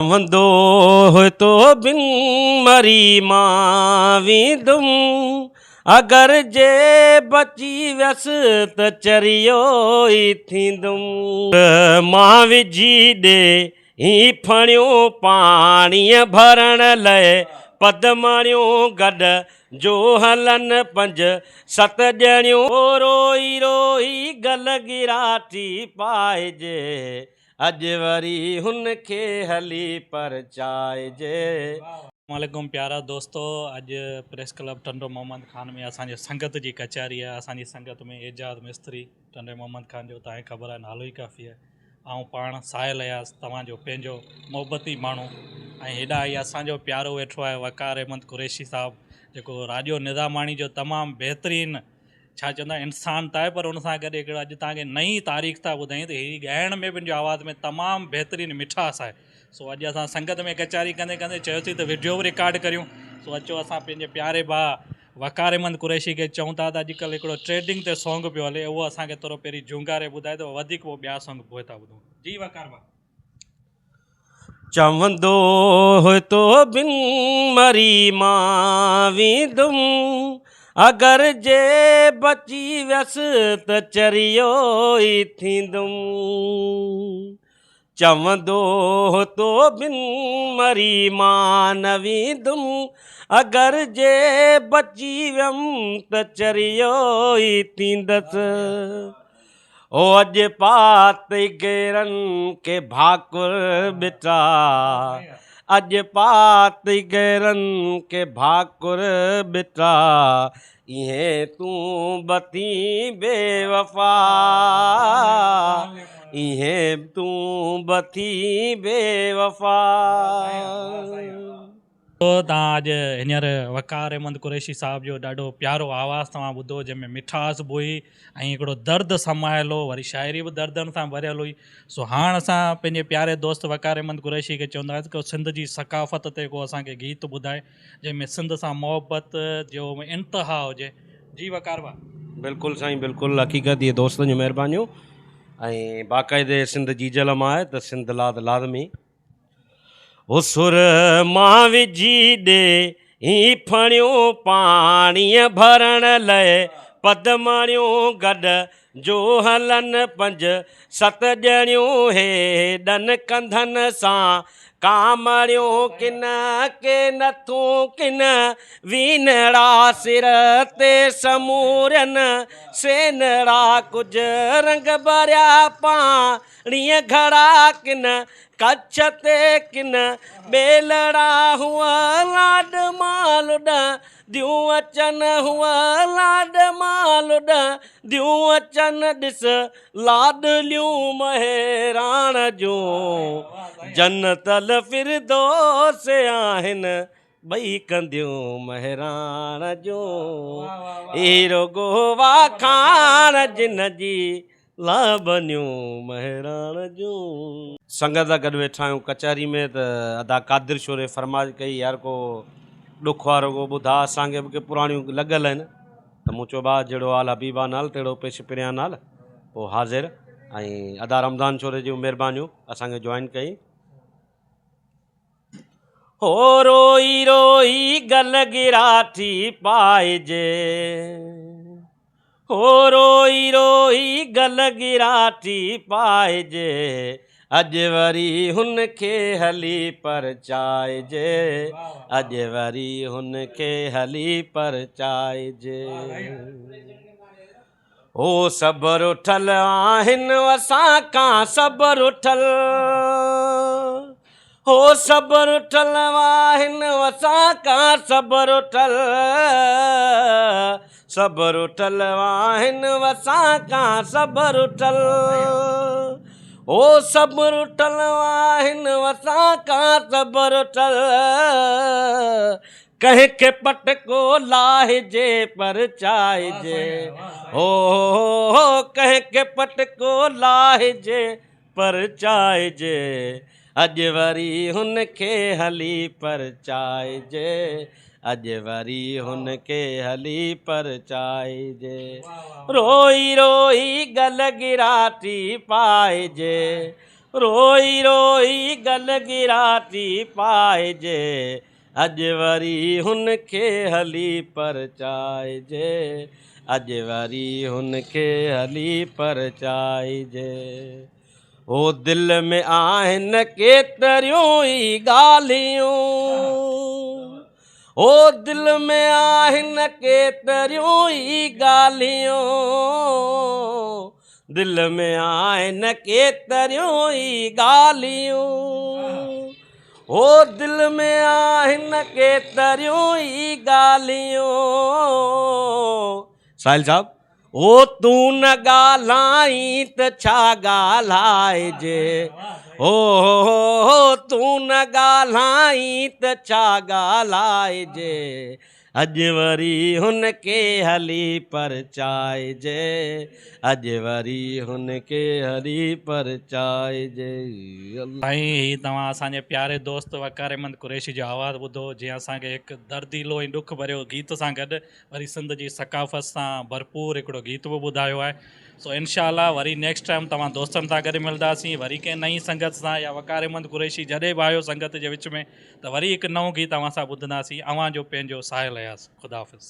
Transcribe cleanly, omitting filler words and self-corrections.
چوندو هو تو بن مري مان ويندم اگر جي بچي ويس ته چريو ئي ٿيندم. مان وجهي ڏي هي ڦڻيون پاڻيء ڀرڻ لئه پدمڻيون گڏ جو هلن پنج ست ڄڻيون. روئي روئي گل گراٺي پائجي اڄ وري هن کي هلي پرچائجي. السلام عليڪم پيارا دوستو اڄ پريس ڪلب ٽنڊو محمد خان ۾ اسان جي سنگت جي ڪچهري آهي اسان جي سنگت ۾ اعجاز مستري ٽنڊي محمد خان جو تهان کي خبر آهي نالو ئي ڪافي آهي آئون پاڻ ساحل اياز توهان جو پنهنجو محبتي ماڻهو ۽ هيڏا هي اسان جو پيارو ويٺو آهي وقار احمد قريشي صاحب جيڪو راڄو نظاماڻي جو تمام بهترين ڇا چوندا آهن انسان ته آهي پر ان سان گڏ هڪڙو اڄ توهان کي نئين تاريخ ٿا ٻڌايون ته هي ڳائڻ ۾ به ان جو آواز ۾ تمام بهترين مٺاس آهي سو اڄ اسان سنگت ۾ ڪچهري ڪندي ڪندي چيوسين ته وڊيو به رڪارڊ ڪريون سو اچو اسان پنهنجي پياري ڀاء وقار احمد قريشي کي چئون ٿا ته اڄڪلهه هڪڙو ٽريڊنگ تي سونگ پيو هلي اهو اسان کي ٿورو پهرين جهونگاري ٻڌائي ته وڌيڪ پوء ٻيا سونگ پوء ٿا ٻڌون جي وقار ڀاء. چوندو هو تو بن مري مان ويندم اگر جي بچي ويس ته چريو ئي ٿيندم چوندو هو تو بن مري مان نه ويندم اگر جي بچي ويم ته چريو ئي ٿيندس. او اڄ پات غيرن کي ڀاڪر ٻٽا اڄ پات غيرن کي ڀاڪر ٻٽا ايئن تون به ٿين بي وفا ايئن تون به ٿين بي وفا. توهان اڄ هينئر وقار احمد قريشي صاحب جو ڏاڍو پيارو آواز توهان ٻڌو جنهن ۾ مٺاس به هئي ۽ هڪڙو درد سمايل هو وري شاعري به دردن سان ڀريل هئي سو هاڻ اسان پنهنجي پياري دوست وقار احمد قريشي کي چونداسين ته سنڌ جي ثقافت تي ڪو اسان کي گيت ٻڌائي جنهن ۾ سنڌ سان محبت جو انتها هجي جي وقار ڀاء. بلڪل سائين بلڪل حقيقت اهي دوستن جون مهربانيون ۽ باقاعدي سنڌ جيجل مان آهي ته سنڌ لا ته لازمي. هو سر مان وجهي ڏي هي ڦڻيون پاڻيء ڀرڻ لئه پدمڻيون گڏ جو هلن پنج ست ڄڻيون هيڏن ڪنڌن سان ڪامڻيون ڪن ڪي نٿون ڪن وينڙا سر تي سمورين سينڙا ڪجهه رنگ ڀريا پاڻيء گهڙا ڪن ڪڇ تي ڪن ٻيلڙا هئا لاڏ مان لڏنديون اچن هئا لاڏ مان لڏنديون اچن ڏس لاڏليون مهراڻ جون جنت الفردوس آهن ٻئي ڪنديون مهراڻ جون هي رڳو واکاڻ جن جي لاڀنيون مهراڻ جون. سنگت سان گڏ ويٺا آهيون ڪچهري ۾ ته ادا قادر شوري فرمائش ڪئي يار ڪو ڏک وارو ڪو ٻڌاء اسان کي به ڪي پراڻيون لڳل آهن ته مون چيو ڀاء جهڙو حال حبيبان حال تهڙو پيش پريان حال پوء حاضر ۽ ادا رمضان شوري جون مهربانيون اسان کي جوائن ڪئي. هو روئي روئي گل گراٺي پائجي. هو روئي روئي گل گراٺي پائجي، اڄ وري هن کي هلي پرچائجي، اڄ وري هن کي هلي پرچائجي. هو سڀ رٺل آهن اسان کان سڀ رٺل. هو سڀ رٺل آهن اسان کان سڀ رٺل سڀ رٺل آهن اسان کان سڀ رٺل هو سڀ رٺل آهن اسان کان سڀ رٺل ڪنهن کي پٽڪو لاهجي پرچائجي هو ڪنهن کي پٽڪو لاهجي پرچائجي، اڄ وري هن کي هلي پرچائجي، اڄ وري هن کي هلي پرچائجي، روئي روئي ڳل ڳراٽي پائجي، روئي روئي گل گراٽي پائجي، اڄ وري هن کي هلي پرچائجي، اڄ وري هن کي هلي پرچائجي. هو دل ۾ آهن ڪيتريون ئي ڳالهيون، هو دل ۾ آهن ڪيتريون ئي ڳالهيون، دل ۾ آهن ڪيتريون ئي ڳالهيون، هو دل ۾ آهن ڪيتريون ئي ڳالهيون. ساحل صاحب او تون نه ڳالهائين ته ڇا ڳالهائجي، هو هو تون نه ڳالهائين ته ڇا ڳالهائجي، اڄ وري هن کي هلي پرچائجي، اڄ وري هن کي هلي پرچائجي. سائين هي توهان اسان جي پياري دوست وقار احمد قريشي جو آواز ٻڌو جنهن اسان کي هڪ درديلو ۽ ڏک ڀريو گيت سان گڏ وري سنڌ جي ثقافت سان ڀرپور هڪڙو گيت به ٻڌايو آهي سو انشاء الله وري نيڪسٽ ٽائيم توهان دوستن سان گڏ ملداسين وري ڪنهن نئين سنگت سان يا وقار احمد قريشي جڏهن به آيو سنگت جي وچ ۾ ته وري هڪ نئون گيت اوهان سان ٻڌنداسين اوهان جو پنهنجو ساحل اياز خدا حافظ.